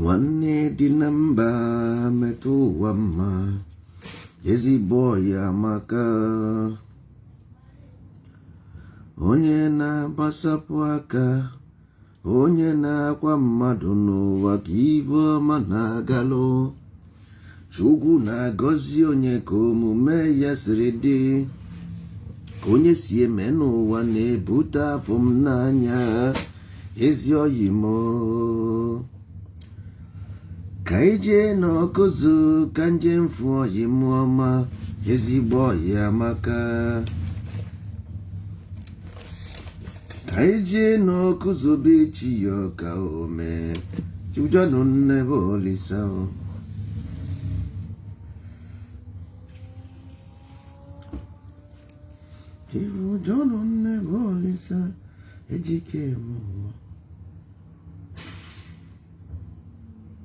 Nwanne dị na mba metụ ụwa mma, ezigbo ọya maka onye na-agbasapụ aka, onye na-akwa mmadụ n'ụwa ka ive ọma na-agalụ. Chukwu na-agọzi onye ka omume ya siri dị, ka onye si eme n'ụwa na-ebute afọ m n'anya. Ezi oyi m, ka ije n'ọkụzụ ka njem fụ oyi m ọma, ezigbo oyi amaka. Ka ije n'ọkụzụ bụ echi ya ọka ome chijọnụ nne bụ olisa o. Chijọnụ nne bụ olisa ejike m ụwa.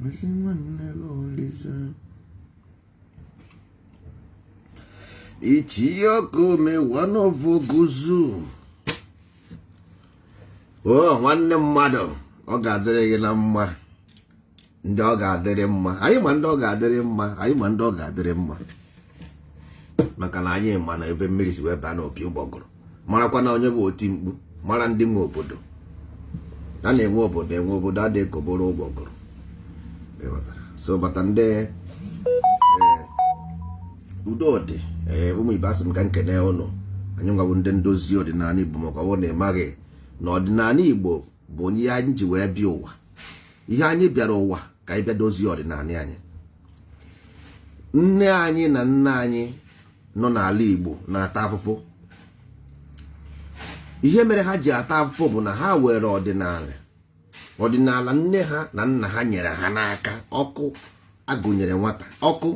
Ezi nwanne bụ olisa. Ichiyokome one of Oguzu. O nwanne mmadụ, ọ ga-adịrị gị na mma. Ndị ọ ga-adịrị mma, anyị ma ndị ọ ga-adịrị mma, anyị ma ndị ọ ga-adịrị mma, maka na anyị ma na ebe mmiri si wee baa n'opi ụgbọgụrụ, marakwa na onye bụ oti mkpu, mara ndị nwe obodo. A na-enwe obodo, enwe obodo adịghị ka obere ụgbọgụrụ. Ịghọtara? So bata ndị udo dị. Ee, ụmụ ibe, asị m ka nkene ụnụ. Anyị nwabụ ndị ndozi ọdịnala Igbo, maka ọ bụrụ na ị maghị na ọdịnala Igbo bụ onye anyị ji wee bịa ụwa. Ihe anyị bịara ụwa ka anyị bịa dozie ọdịnala anyị. Nne anyị na nna anyị nọ n'ala Igbo na-ata afụfụ. Ihe mere ha ji ata afụfụ bụ na ha were ọdịnala, ọdịnala nne ha na nna ha nyere ha n'aka. Ọkụ agụnyere nwata, ọkụ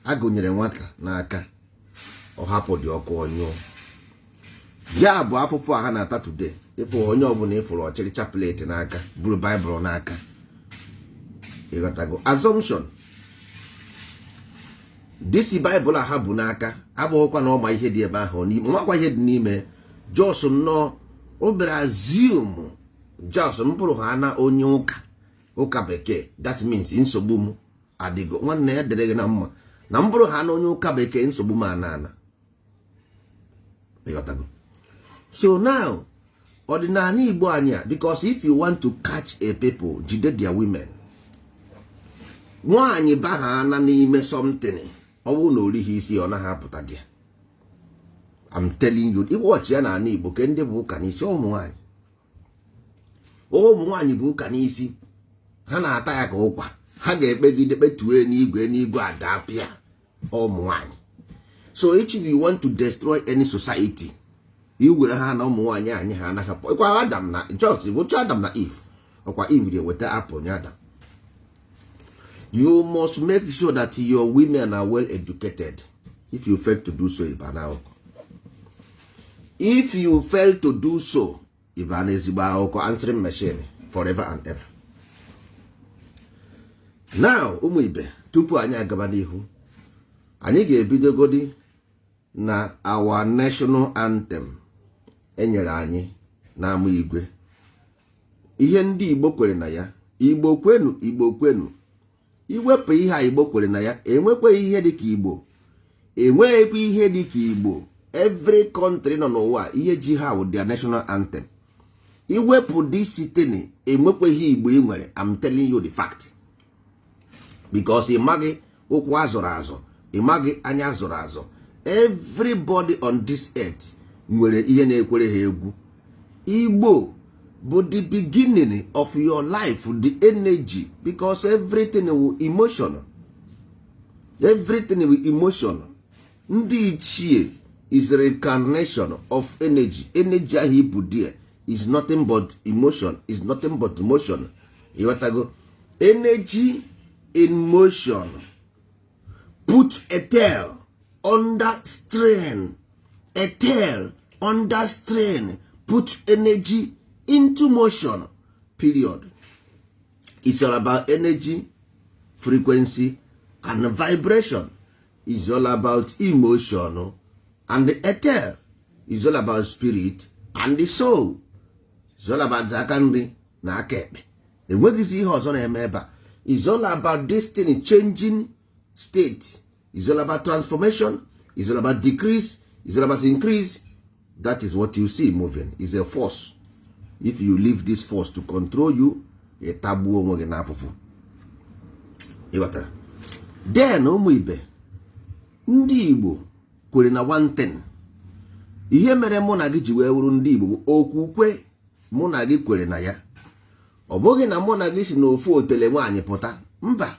agụnyere nwata n'aka, ọ hapụ dị ọkụ ọnyụọ. Ya bụ afụfụ a ha na-ata today. Ịfụ onye ọbụla ịfụrụ ọchịrịcha plate n'aka, buru Baịbụl n'aka, ịghọtago? Assumption this Baịbụl a ha bụ n'aka abụghịkwa na ọma ihe dị ebe ahụ n'ime, ọmakwa ihe dị n'ime. Jos nnọọ o bịara assume, jos mpụrụ ha na onye ụka, ụka bekee. That means nsogbu m adịgo. Nwanne ya dịrị gị na mma na mbụrụ ha na onye ụka bekee, nsogbu m ana ana. Ịghọtago? So now, ọdịnala Igbo anyị a, because if you want to catch a people, jide their women. Nwaanyị baha na n'ime something, ọ bụrụ na o righi isi, ọ naghị apụta di ya. I'm telling you. Iwọchi ya n'ala Igbo, ke ndị bụ ụka n'isi? Ụmụ nwaanyị, ụmụ nwaanyị bụ ụka n'isi. Ha na-ata ya ka ụkwa. Ha ga-ekpegide kpetue n'igwe, n'igwe adapịa ụmụ nwaanyị. So if you want to destroy any society, iwere ha na ụmụ nwaanyị anyị, ha anaghị ịkwa Adam na Jos bụcha Adam na Eve. Ọkwa Eve ga-eweta apple nye Adam. You must make sure that your women are well educated. If you fail to do so, ịba na akụkọ. If you fail to do so, ịba na ezigbo akụkọ. Answering machine forever and ever. Now, ụmụ ibe, tupu anyị agaba n'ihu, anyị ga-ebidogodi na our national anthem enyere anyị n'ama igwe. Ihe ndị Igbo kwere na ya, Igbo kwenu, Igbo kwenu. Iwepụ ihe a Igbo kwere na ya, enwekwaghị ihe dịka Igbo, enweghịkwa ihe dịka Igbo. Every country nọ n'ụwa, ihe ji ha wụ their national anthem. Iwepụ this thing, enwekwaghị Igbo ị nwere. I'm telling you the fact, because ị maghị ụkwụ azụrụ azụ, ị maghị anya azụrụ azụ. Everybody on this earth nwere ihe na-ekwere ha egwu. Igbo bụ the beginning of your life, the energy, because everything will emotion, everything will emotion. Ndị ichie is reincarnation of energy. Energy ahụ ibu there is nothing but emotion, is nothing but motion. Ịghọtago? Energy in motion put a tail under strain. A tail under strain put energy into motion, period. It's all about energy, frequency and vibration. It's all about emotion and the ether. It's all about spirit and the soul. It's all about aka nri na aka ekpe. Enweghịzi ihe ọzọ na-eme ebe a. Is all about destiny changing state. Is all about transformation. Is all about decrease. Is all about increase. That is what you see moving is a force. If you leave this force to control you, ịtagbuo onwe gị n'afụfụ. Ịghọtara? Then ụmụ ibe, ndị Igbo kwere na one thing. Ihe mere mụ na gị ji wee wụrụ ndị Igbo bụ okwukwe mụ na gị kwere na ya. Ọ bụghị na mụ na gị si n'ofu otele nwaanyị pụta. Mba,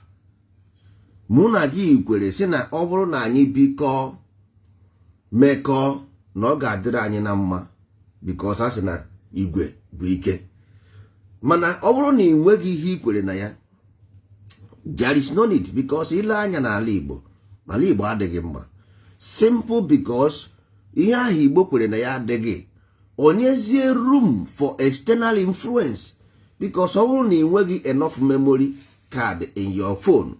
mụ na gị kwere si na ọ bụrụ na anyị bikọọ, mekọọ, na ọ ga-adịrị anyị na mma, because a sị na igwe bụ ike. Mana ọ bụrụ na ị nweghị ihe ị kwere na ya, there is no need, because ile anya n'ala Igbo, ala Igbo adịghị mma. Simple, because ihe ahụ Igbo kwere na ya adịghị onyezie room for external influence, because ọ bụrụ na ị nweghị enough memory card in your phone,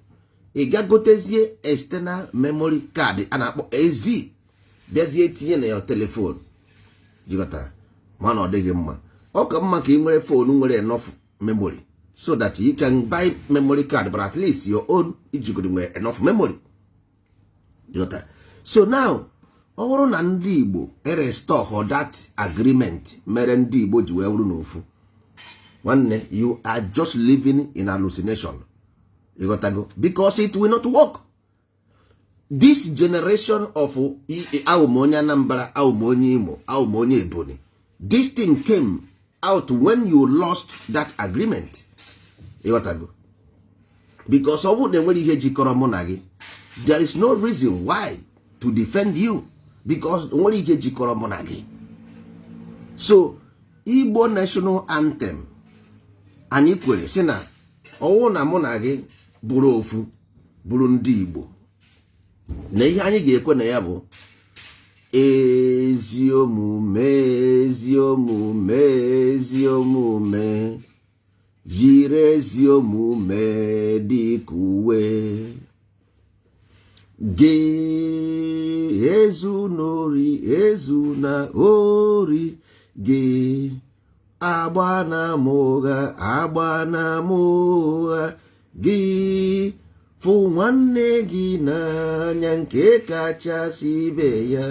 ị ga gotezie external memory card a na-akpọ AZ, bịazie tinye na your telephone. Jikọtara mana ọ dịghị mma. Ọ ka mma ka ị nwere phone nwere enough memory so that you can buy memory card, but at least your own ijigoro nwere enough memory. Jikọtara? So now, ọ bụrụ na ndị Igbo restore that agreement mere ndị Igbo ji wee wụrụ n'ofu, nwanne, you are just living in hallucination. Ịghọtago? Because it will not work. This generation of awụ m onye Anambra, awụ m onye Imo, awụ m onye Ebonyi, this thing came out when you lost that agreement. Ịghọtago? Because ọ bụrụ na enwere ihe jikọrọ mụ na gị, there is no reason why to defend you, because nwere ihe jikọrọ mụ na gị. So Igbo national anthem anyị kwere si na ọwụ na mụ na gị bụrụ ofu, bụrụ ndị Igbo, na ihe anyị ga-ekwe na ya bụ ezi omume, ezi omume, ezi omume, yiri ezi omume dịka uwe gị, ezu n'ori, ezu na ori gị, agba na ama ụgha, agba na ama ụgha gị, fụ nwanne gị n'anya nke kachasị ibe ya,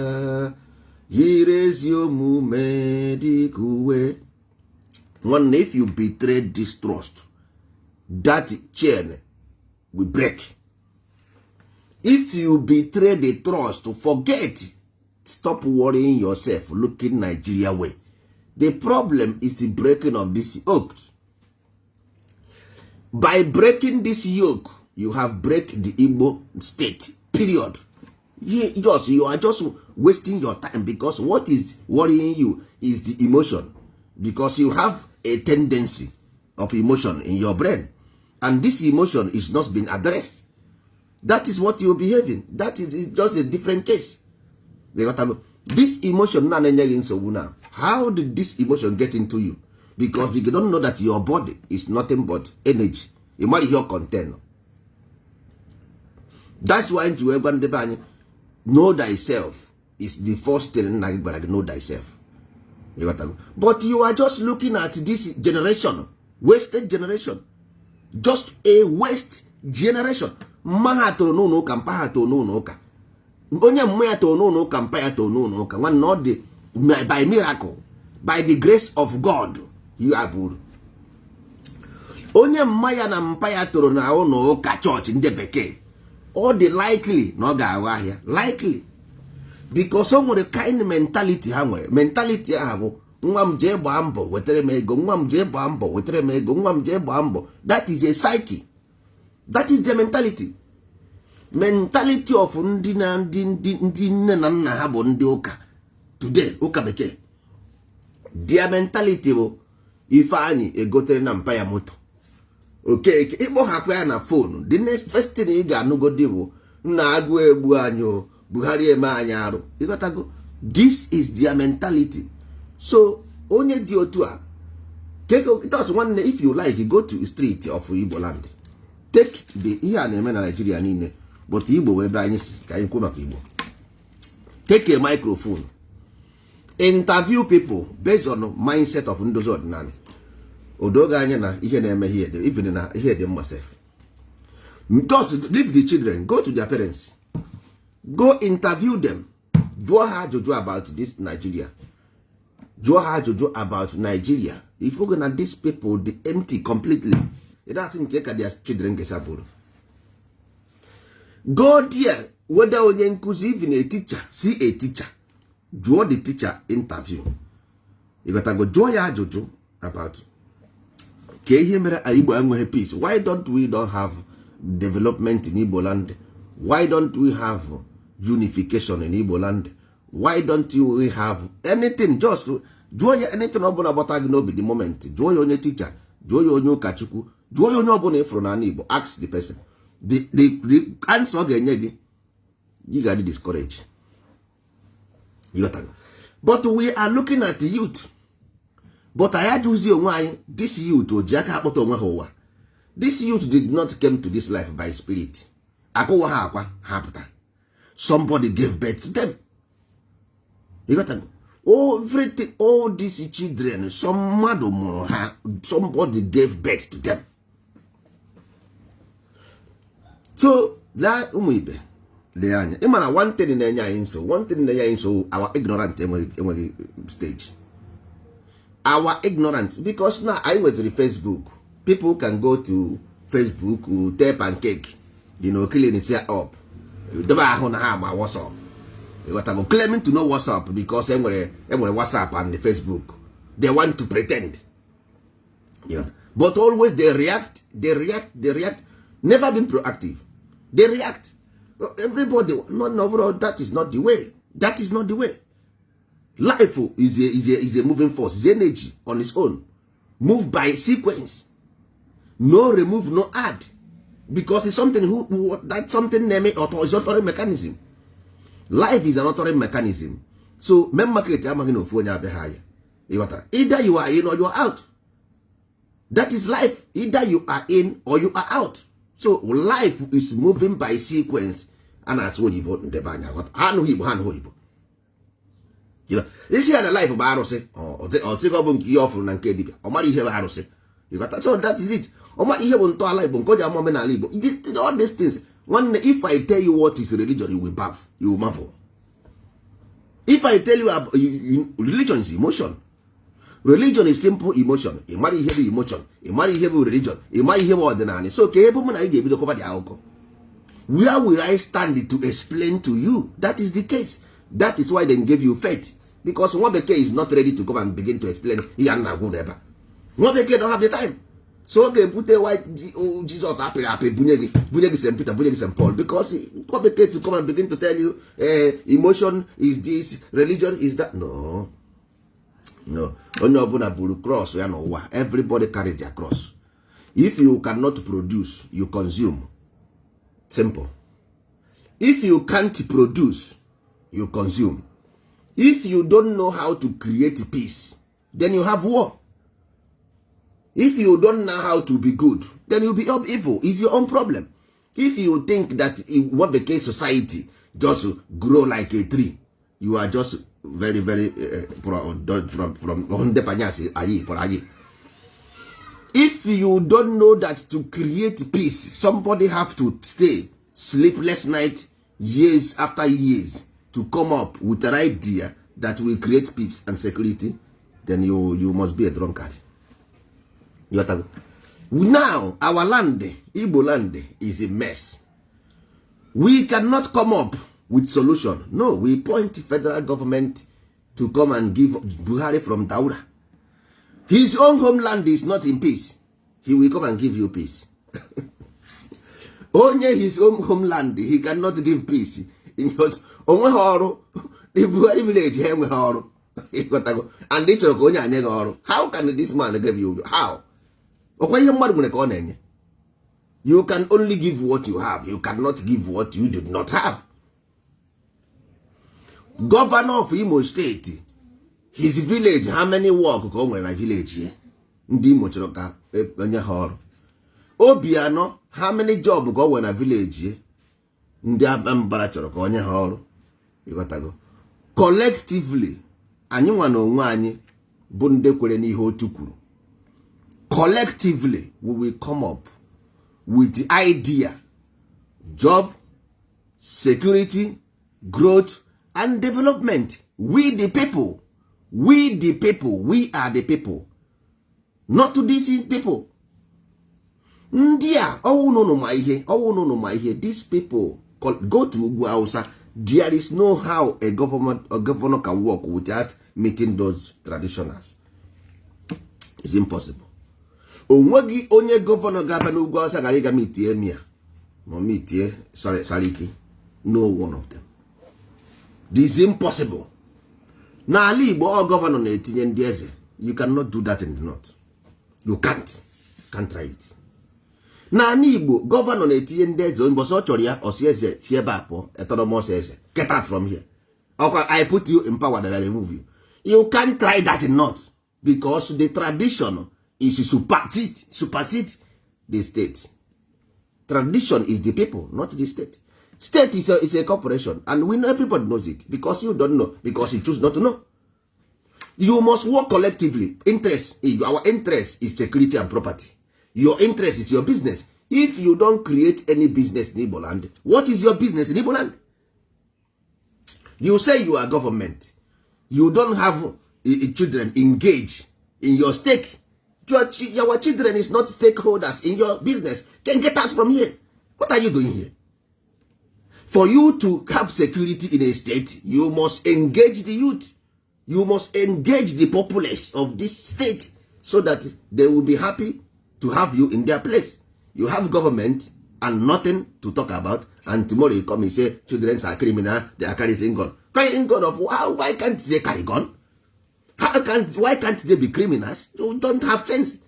yiri ezi omume dịka uwe. Nwanne, if you betray this trust, that chain will break. If you betray the trust, forget, stop worrying yourself looking Nigeria way. The problem is the breaking of this yoke. By breaking this yoke, you have break the Igbo state, period. You are just wasting your time, because what is worrying you is the emotion, because you have a tendency of emotion in your brain, and this emotion is not being addressed. That is what you behaving. That is just a different case. This emotion na na-enye gị nsogbu now, how did this emotion get into you? Because you don't know that your body is nothing but energy. Ị mara ihe ọ contain. That's why ji wee gwa ndị be anyị, know thyself is the first thing nna gị gwara gị, know thyself. Ịghọtago? But you are just looking at this generation, wasted generation, just a waste generation. Mma ha toro n'ụlọ ụka, mpa ha toro n'ụlọ ụka, onye mma ya toro n'ụlọ ụka, mpa ya toro n'ụlọ ụka. Nwanne, ọ dị by miracle, by the grace of God, you are bụrụ onye mma ya na mpa ya toro na ụlọ ụka, chọọchị ndị bekee, ọ dị likely na ọ ga-aghọ ahịa, likely, because o nwere kind mentality ha nwere. Mentality ahụ bụ, nwa m, jee gbaa mbọ wetara m ego, nwa m, jee gbaa mbọ wetara m ego, nwa m, jee gbaa mbọ. That is a psyche. That is the mentality, mentality of ndị na ndị nne na nna ha bụ ndị ụka today, ụka bekee. Their mentality bụ Ifeanyị egotere na mpa ya moto, Okeke ịkpọghakwa ya na phone, the next first thing ị ga-anụgodi bụ, nna, agụ egbu anyị o, Buhari eme anyị arụ. Ịghọtago? This is their mentality. So onye dị otu a kekos, nwanne, if you like, go to street of Igbo land, take the ihe a na-eme na Nigeria niile, but Igbo wee ebe anyị si ka anyị kwuo maka Igbo. Take a microphone, interview people based on mindset of ndozi ọdịnala. Odoge anya na ihe na-eme ihe dị, even na ihe dị mma sef. Just leave the children, go to their parents, go interview them. Jụọ ha ajụjụ about this Nigeria, jụọ ha ajụjụ about Nigeria. If you na these people dị empty completely, ị nke ka their children gesabụrụ. Go there, whether onye nkụzi, even a teacher, see a teacher, jụọ the teacher interview. Ịghọtago? Jụọ ya ajụjụ about ka ihe mere Igbo enweghị peace. Why don't we don't have development in Igbo land? Why don't we have unification in Igbo land? Why don't we have anything? Just jụọ ya anything ọbụla gbata gị n'obi the moment. Jụọ ya onye teacher, jụọ ya onye ụkọchukwu, jụọ ya onye ọbụla ịfụrụ n'ala Igbo. Ask the person, the answer ọ ga-enye gị, you ga discourage. But we are looking at the youth, but anyị ajụzi onwe anyị, this youth o ji aka akpọta onwe ha ụwa? This youth did not came to this life by spirit. Akụwa ha akwa ha pụta. Somebody gave birth to them. You got to everything. All these children, some mmadụ mụrụ ha. Somebody gave birth to them. So lee, ụmụ ibe, lee anya. Ị mara one thing na-enye anyị nsogbu, one thing na-enye anyị nsogbu, our ignorant enweghị stage, our ignorance, because now anyị nwetara Facebook. People can go to Facebook, tee pancake, clean it up, dobe ahụ na ha ma WhatsApp. Ịghọtago? Claiming to know WhatsApp because enwere WhatsApp and Facebook. They want to pretend, yeah. But always they react, they react, they react, never been proactive. They react. Everybody, no, no, that is not the way. That is not the way. Life is a moving force, is energy on its own, move by sequence, no remove, no add, because it's something who that something name it auto is authoring mechanism. Life is an authoring mechanism. So main market amaghị na ofu onye abịaghị anya. Ịghọtara? Either you are in or you are out. That is life. Either you are in or you are out. So life is moving by sequence. A na-asụ oyibo, ndebe anya ha anụghị Igbo, ha anụghị oyibo. Isi ya na life bụ arụsị, ọsịgọ bụ nke ihe ọ fụrụ na nke dibịa, ọ mara ihe bụ arụsị. Ịghọta? So that is it. Ọ mara ihe bụ ntọala Igbo, nke o ji ama omenala Igbo. All these things, nwanne, if I tell you what is religion, you will baff, you will marvel. If I tell you, about, religion is emotion. Religion is simple emotion. Ị mara ihe bụ emotion, ị mara ihe bụ religion, ị mara ihe bụ ọdịnala. So ka ebe mụ na ị ga-ebido kọba dị akụkọ, where will I stand to explain to you? That is the case. That is why they gave you faith, because nwa bekee is not ready to come and begin to explain ihe a na-agwụ n'ebe a. Nwa bekee don't have the time, so ọ ga-ebute white Jesus apịrị apị bunye gị, bunye gị St. Peter, bunye gị St. Paul, because nwa bekee to come and begin to tell you emotion is this, religion is that, no, no. Onye ọbụla buru cross ya n'ụwa. Everybody carry their cross. If you cannot produce, you consume. Simple. If you can't produce, you consume. If you don't know how to create peace, then you have war. If you don't know how to be good, then you be evil. Is your own problem. If you think that what bekee society just grow like a tree, you are just very very from ndepanyasị anyị pụrụ anyị. If you don't know that to create peace, somebody have to stay sleepless night, years after years, to come up with an idea that will create peace and security, then you must be a drunkard. You got now our land, Igbo land, is a mess. We cannot come up with solution. No, we point federal government to come and give Buhari from Daura. His own homeland is not in peace, he will come and give you peace? Onye his own homeland he cannot give peace in his onweghị ọrụ. The Buhari village, ha enweghị ọrụ. Ịghọtago? And ị chọrọ ka onye anye gị ọrụ. How can this man give you? How? Ọkwa ihe mmadụ nwere ka ọ na-enye. You can only give what you have. You cannot give what you did not have. Governor of Imo State, his village, how many work ka o nwere na village ya? Ndị Imo chọrọ ka onye ha ọrụ. Obiano, how many job ka o nwere na village ya? Ndị Anambra chọrọ ka onye ha ọrụ. Ịghọtago? Collectively, anyị nwa na onwe anyị bụ ndị kwere n'ihe otu kwuru. Collectively, we will come up with the idea. Job security, growth and development. We the people, we the people, we are the people, not these people. Ndị a, ọwụ n'ụnụ ma ihe, ọwụ n'ụnụ ma ihe. These people go to ugwu Hausa. There is no how a government, a governor can work without meeting those traditionals. It's impossible. O nweghị onye governor ga-abịa n'ugwu Hausa gara ịga meetie emir ma meetie sariki. No one of them. This is impossible. N'ala Igbo, ọ governor na-etinye ndị eze. You cannot do that in the north. You can't try it. N'ala Igbo, governor na-etinye ndị eze. Mbọsị ọ chọrọ ya, ọsị eze si ebe a pụọ, autonomous eze, get out from here. Ọkwa I put you in power, that I remove you. You can't try that in north, because the tradition is supersede the state. Tradition is the people, not the state. State is a corporation, and we know, everybody knows it. Because you don't know, because you choose not to know. You must work collectively. Interest, our interest is security and property. Your interest is your business. If you don't create any business in Igbo land, what is your business in Igbo land? You say you are government. You don't have children engage in your stake. Your children is not stakeholders in your business. Then get out from here. What are you doing here? For you to have security in a state, you must engage the youth. You must engage the populace of this state so that they will be happy to have you in their place. You have government and nothing to talk about, and tomorrow you come and say children are criminal, they are carrying gun. Carrying gun of how? Why can't they carry gun? How can't Why can't they be criminals? You don't have sense.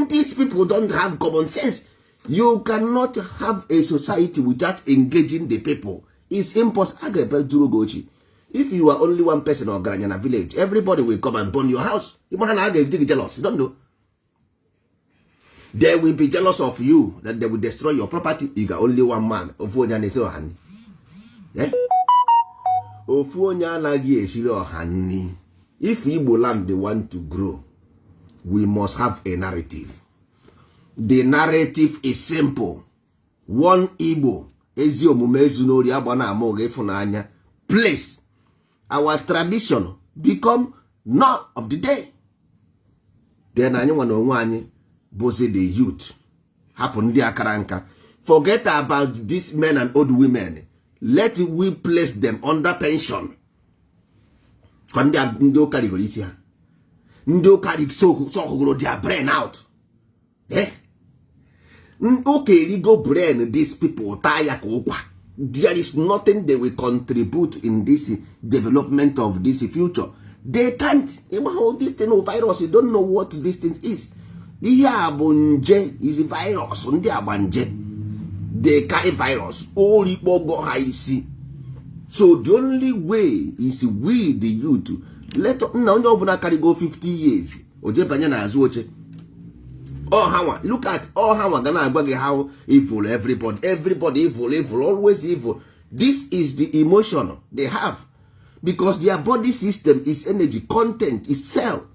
These people don't have common sense. You cannot have a society without engaging the people. It's impossible. A ga-ebe duru gị ochi. If you are only one person ọgaranya na village, everybody will come and burn your house. Ịma ha na a ga-eji gị jealous. You don't know, they will be jealous of you, that they will destroy your property. You got only one man. Ofu onye na-esi ọha nri. Eh? Ofu onye anaghị esiri ọha nri. If Igbo land want to grow, we must have a narrative. The narrative is simple: one Igbo, ezi omume, ezu n'ori, agba na ama ụgha, ịfụnanya. Place our tradition become law of the day. Then anyị nwa na onwe anyị bụzi the youth. Hapụ ndị akara nka. Forget about these men and old women. Let we place them under pension, ka ndị ụka rigoro isi ha, ndị ụka sọhụgoro their brain out. Eh? Ụka erigo brain these people, taa ya ka ụkwa. There is nothing they will contribute in this development of this future. They can't. Ịma this thing, virus, you don't know what this thing is. Ihe a bụ nje, is virus. Ndị agba nje, they carry virus, orikpogo ha isi. So the only way is we the youth. Let nna onye ọbụla karịgo 50 years o je banye n'azụ oche. Ọhanwa, look at ọhanwa ga na-agwa gị how evil everybody, everybody evil, evil, always evil. This is the emotion they have, because their body system is energy content, is cell,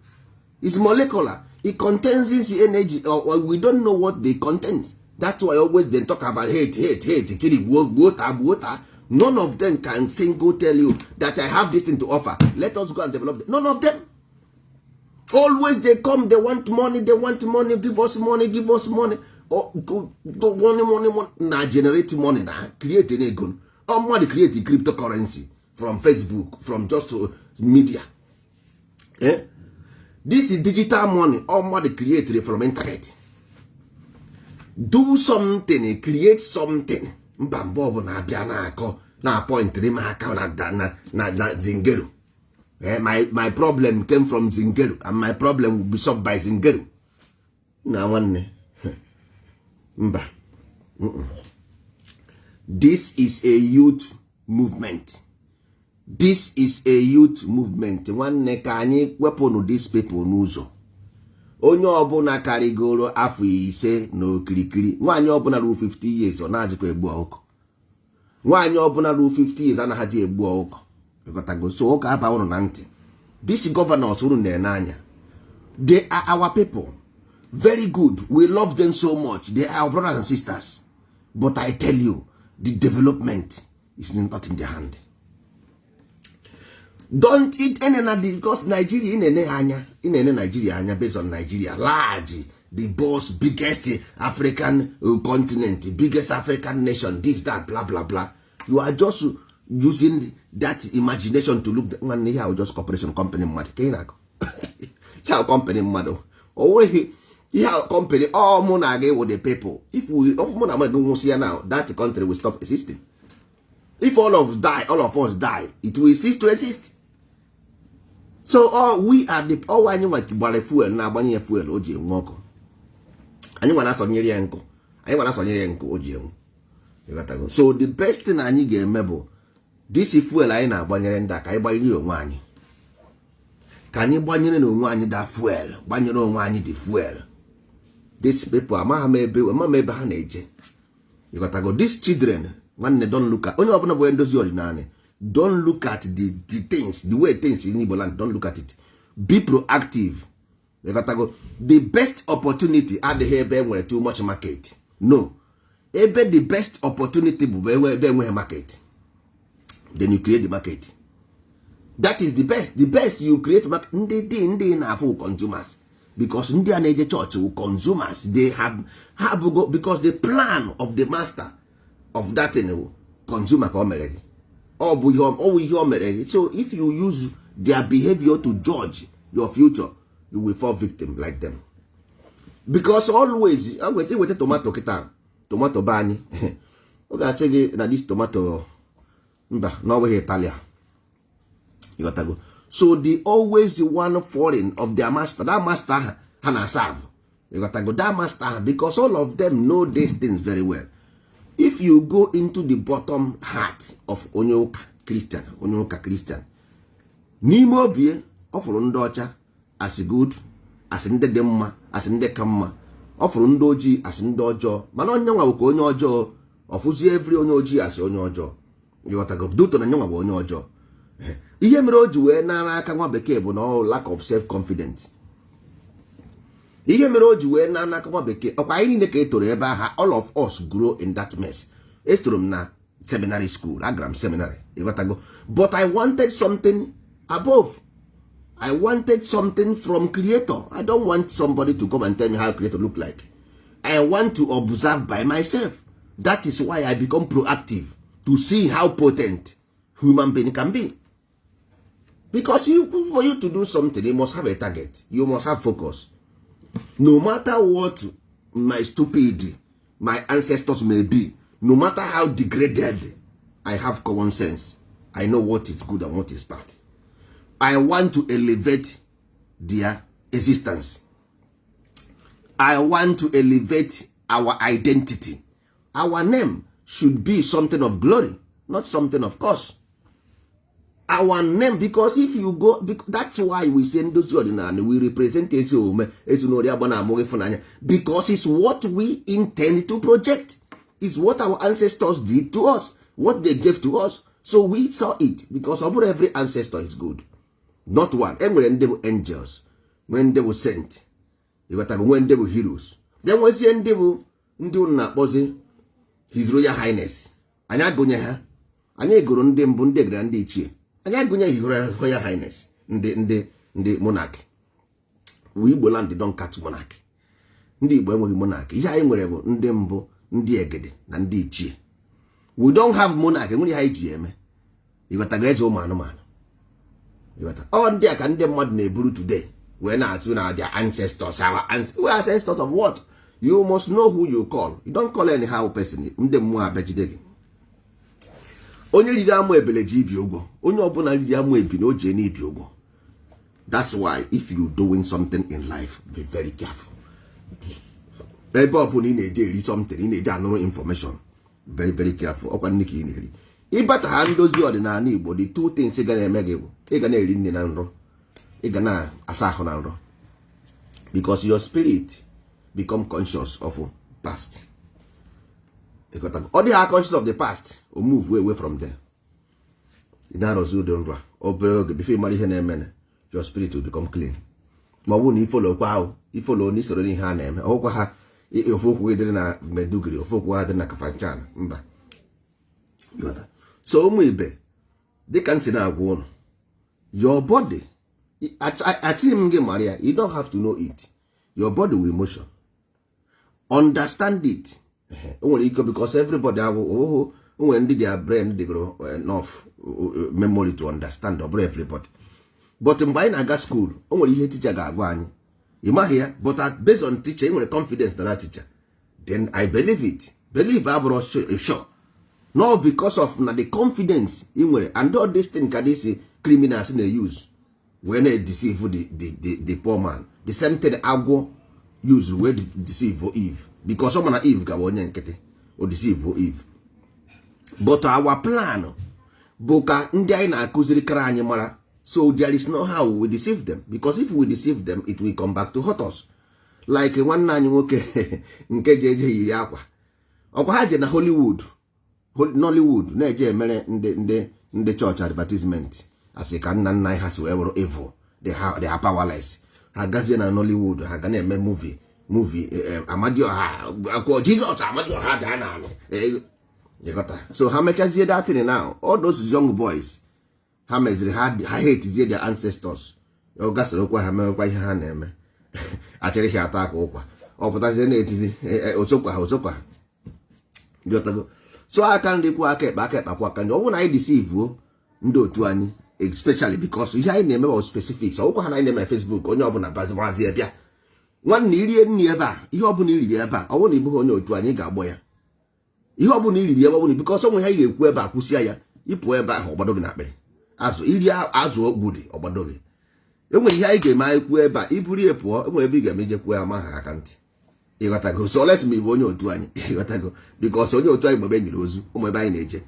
is molecular. It contains this energy, or we don't know what they contain. That's why always they talk about hate, hate, hate, kiri, gbuo, gbuo, taa, gbuo, taa. None of them can single tell you that I have this thing to offer, let us go and develop it. None of them. Always they come, they want money, they want money. Give us money, give us money. Oh, go, go, money, money, money. Na generate money, na create an ego. Ọ mmadụ create cryptocurrency from Facebook, from just media. Eh? This is digital money. Ọ mmadụ create from internet. Do something, create something. Mba, mba ọbụla abịa na-akọ na pointịrị m aka na Zingero. Eh, my problem came from Zingero and my problem will be solved by Zingero. Na nwanne, mba. This is a youth movement. This is a youth movement. Nwanne, ka anyị wepụnụ these people n'ụzọ. Onye ọbụla karịgoro afọ 50 na okirikiri, nwaanyị ọbụla ruo 50 years, ọ na-azịkwa egbu ọkụkọ. Nwaanyị ọbụla ruo 50 years anaghịzi egbu ọkụkọ. Ịghọtago? So ụka aba ụnụ na ntị. This governors unu na-ene anya, they are our people. Very good, we love them so much. They are our brothers and sisters, but I tell you, The development is not in their hand. Don't eat any na, because Nigeria, ị na-ene ha anya, ị na-ene Nigeria anya based on Nigeria large, the boss, biggest African continent, biggest African nation, this, that, blah blah blah. You are just using that imagination to look. Nwanne, ihe ahụ just corporation, company mmadụ ka ị na-akọ. Ihe ahụ company mmadụ, o nweghị ihe ahụ company. Ọ mụ na gị with the people, if we, if mụ na mmadụ nwụsị ya now, that country will stop existing. If all of die, all of us die, it will cease to exist. So all we are the, all anyị nwa gbara fuel, na-agbanye ya fuel o ji enwe ọkụ. Anyị nwa na-asọnyere ya nkụ, anyị nwa na-asọnyere ya nkụ o ji enwu. Ịghọtago? So the best thing anyị ga-eme bụ this fuel anyị na-agbanyere ndị a, ka anyị gbanyere onwe anyị, ka anyị gbanyere na onwe anyị da fuel, gbanyere onwe anyị the fuel. These people, amaghị m ebe, ama m ebe ha na-eje. Ịghọtago? These children, nwanne, don't look at onye ọbụla bụ onye ndozi ọdịnala. Don't look at the things, the way things in Igbo land. Don't look at it. Be proactive. Ịghọtago? The best opportunity adịghị ebe e nwere too much market. No, ebe the best opportunity bụ ebe enweghị market. Then you create the market. That is the best. The best, you create market. Ndị dị, ndị na-afụ consumers, because ndị a na-eje church wụ consumers. They have, ha bụgo, because the plan of the master of that thing wụ consumer ka o mere gị. Ọ bụ ihe, ọ bụ ihe o mere gị. So if you use their behavior to judge your future, you will fall victim like them, because always iweta tomato kịta, tomato be anyị, ọ ga-asị gị na this tomato, mba, na ọ bụghị Italia. Ịghọtago? So the always one foreign of their master, that master ha ha na serve. Ịghọtago? That master ha, because all of them know these things very well. If you go into the bottom heart of onye ụka Christian, onye ụka Christian, n'ime obi ọ fụrụ ndị ọcha as good, as ndị dị mma, as ndị ka mma. Ọ fụrụ ndị ojii as ndị ọjọọ, mana onye nwa bụ ka onye ọjọọ. Ọfụzie every onye ojii asị onye ọjọọ. Ịghọtago? Duto na nyenwa bụ onye ọjọọ. Ihe mere o ji wee nara aka nwa bekee bụ na ọ lack of self confidence. Ihe mere o ji wee na n'aka nwa bekee, ọkwa anyị niile ka e toro ebe ahụ. All of us grow in that mess. Etoro m na seminary school, agara m seminary. Ịghọtago? But I wanted something above. I wanted something from creator. I don't want somebody to come and tell me how creator look like. I want to observe by myself. That is why I become proactive, to see how potent human being can be, because for you to do something, you must have a target, you must have focus. No matter what my stupid, my ancestors may be, no matter how degraded, I have common sense. I know what is good and what is bad. I want to elevate their existence. I want to elevate our identity. Our name should be something of glory, not something of curse. Our name, because if you go, that's why we say ndozi ọdịnala, we represent ezi omume, ezinụlọ, agba na amụghị ịfụnanya, because it's what we intend to project, is what our ancestors did to us, what they gave to us. So we saw it, because ọ bụrụ every ancestor is good, not one. E nwere ndị bụ angels, nwee ndị bụ saint. Ịghọtago? Nwee ndị bụ heroes, then nwezie ndị bụ ndị unu na-akpọzi His Royal Highness. Anyị agụnye ha. Anyị gụrụ ndị mbụ, ndị egara, ndị ichie. Anyị agụnye His Royal Highness, ndị monarch. We Igbo land don cat monarch. Ndị Igbo enweghị monarch. Ihe anyị nwere bụ ndị mbụ, ndị egede na ndị ichie. We don't have monarch. Enwere ihe anyị ji eme. Ịghọtago? Eze ụmụ anụmanụ. Ịghọta? Ọ ndị a ka ndị mmadụ na-eburu today wee na-atụ na their ancestors, our ancestors of what? You must know who you call. You don't call anyhow person. Ndị mmụọ abịajide gị. Onye riri amụ ebele ji ibi ụgwọ. Onye ọbụla riri amụ ebi na o jee n'ibi ụgwọ. That's why if you doing something in life, be very careful. Ebe ọbụla ị na-eje eri something, ị na-eje anụrụ information, very very careful. Ọkwa nne ka ị na-eri. Ịbata ha ndozi ọdịnala Igbo, the two things ga na-eme gị bụ ị ga na-eri nne na nrọ, ị ga na-asa ahụ na nrọ, because your spirit become conscious of past. Ọ dịghị conscious of the past, o move away from there. Ị na-arọzi ụdị nrọ a obere oge, before ị mara ihe na-eme, your spirit will become clean. Ma ọ bụrụ na ifolokwa ahụ, ifolo na isoro n'ihe a na-eme, ọgwụkwa ha ofu okwu dịrị na Maiduguri, ofu okwu ha dịrị na Kafanchan, mba. Ịghọta? So ụmụ ibe, dịka ntị na-agwa ụnụ, your body, atịghị m gị mara ya, you don't have to know it. Your body will motion, understand it. O nwere ike because everybody abụ ohu, o nwere ndị their brain dịgoro enough memory to understand. Ọ bụrụ everybody, but mgbe anyị na-aga school, o nwere ihe teacher ga-agwa anyị, ị maghị ya, but based on teacher, ị nwere confidence na that teacher, then I believe it. Believe abụrụ sure, no, because of na the confidence ị nwere. And all this thing ka this criminals na-use wee na-deceive the poor man. The same thing agwọ use wee deceive Eve, because ọ ma na Eve gaba onye nkịtị, o deceive Eve. But our plan bụ ka ndị anyị na-akụziri kara anyị mara, so there is no how we deceive them, because if we deceive them, it will come back to hurt us. Like nwanne anyị nwoke nke ji eje yiri akwa ọkwa ha je na Hollywood, Nollywood, na-eje emere ndị chọọchị advertisement, asị ka nna nna anyị ha si wee bụrụ evil, they are powerless. Ha gazie na Nollywood, ha ga na-eme movie Amadioha akwụọ Jizọs, Amadioha daa n'ala. Ịghọta? So ha mechazie that thing now, all those young boys ha meziri ha, ha hatezie their ancestors. Ọ gasịrị okwu, ha mewekwa ihe ha na-eme, achịrị ha ata aka ụkwa, ọ pụtazie na-etizi osokwa ha, osokwa ha. Ghọtago? So aka nri kwuo aka ekpe, aka ekpe kwuo aka nri. Ọ bụrụ na anyị deceive ndị otu anyị, especially because ihe anyị na-eme bụ specifics, ọgwụkwa ha na anyị na-eme na Facebook, onye ọbụla bazirazie bịa. Nwanne, irie nri ebe a, ihe ọbụla iriri ebe a, ọ bụrụ na ị bụghị onye otu anyị, ga-agbọ ya. Ihe ọbụla iriri ebe ọbụla, because onwe ha ị ga-ekwu ebe a, kwụsịa ya, ịpụ ebe ahụ, ọgbado gị n'akpịrị. Azụ iri azụ ogbu dị, ọgbado gị. Enwere ihe anyị ga-eme, anyị kwuo ebe a, iburu ya pụọ, enwere ebe ị ga-eme ije kwuo ya, ma ha aka ntị. Ịghọtago? So les ma ị bụ onye otu anyị, ịghọtago? Because onye otu anyị, mgbe e nyere ozu ụmụ ebe anyị na-eje,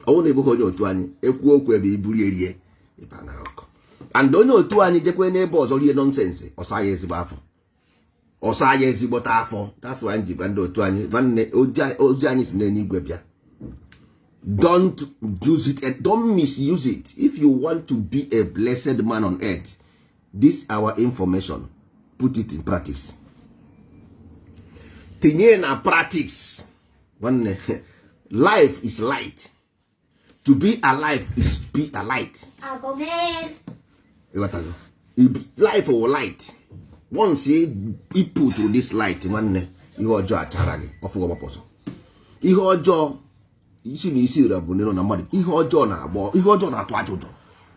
ọ bụrụ na ị bụghị onye otu anyị, ekwuo okwu ebe iburu erie ịba na ọkụ. And onye otu anyị jekwe n'ebe ọzọ rie nonsense, ọsa ya ezigbo afọ, ọsa ya ezigbote afọ. That's why ji gwa ndị otu anyị, nwanne, ozi anyị si n'eluigwe bịa. Don't use it, don't misuse it. If you want to be a blessed man on earth, this our information, put it in practice. Tinye na practice. Nwanne, life is light. To be alive is be a light. A comer. Ịghọtago? Life will light. Once you put through this light, nwanne, ihe ọjọọ achara gị ọfụgo gbapụ ọsọ. Ihe ọjọọ isi na isi rẹ bụ nero na mmadụ. Ihe ọjọọ na-agba, ihe ọjọọ na-atụ aja ụjọ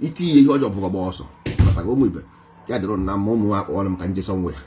itinye ihe ọjọọ bụ gba ọsọ. Ịghọtago? Ụmụ ibe ya dịrị na mma. Ụmụ akpọrọ m ka nje somewhere.